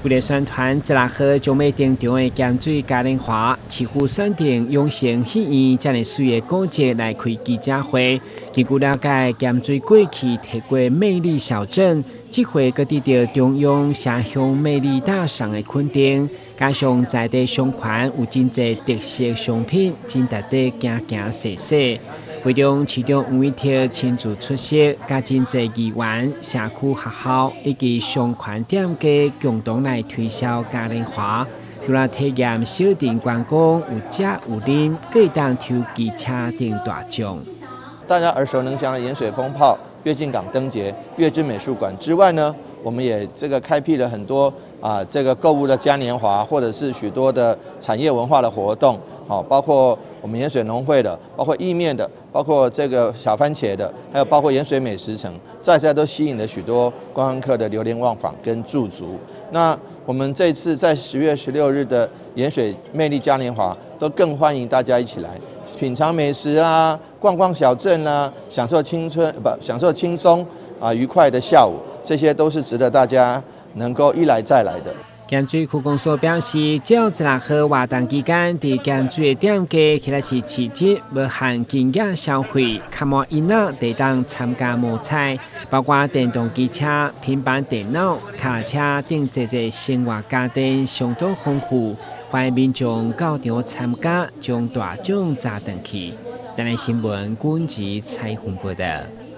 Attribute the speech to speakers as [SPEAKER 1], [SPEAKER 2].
[SPEAKER 1] 為了宣傳十六號將欲登場的鹹水嘉年華，市府選定永成戲院遮爾媠的古蹟來開記者會。根據了解，鹹水過去提過魅力小鎮，這回閣得著中央城鄉魅力大賞的肯定，加上在地商圈有真濟特色商品，真值得行行踅踅。會中市長黃偉哲親自出席，佮真濟議員、社區學校以及商圈店家共同來推銷嘉年華。除了體驗小鎮觀光，有食有啉，閣會當抽機車等大獎。
[SPEAKER 2] 大家耳熟能詳的鹽水蜂炮、躍進港燈節、月之美術館之外呢，我們也這個開闢了很多啊，這個購物的嘉年華，或者是許多的產業文化的活動，好，包括我們鹽水農會的，包括意麵的，包括這個小番茄的，還有包括鹽水美食城，在在都吸引了許多觀光客的流連忘返跟駐足。那我們這次在10月16日的鹽水魅力嘉年華，都更歡迎大家一起來品嘗美食啊，逛逛小鎮啊，享受青春不享受輕鬆啊愉快的下午，這些都是值得大家能夠一來再來的。
[SPEAKER 1] 鹹水區公所表示，只要十六號活動期間，佇鹹水的店家或者是市集，無限金額消費，較滿銀仔就當參加摸彩，包括電動機車、平板電腦、卡車等濟濟生活家電，相當豐富，歡迎民眾到場參加，將大獎砸轉去。台南新聞，軍籍采訪報導。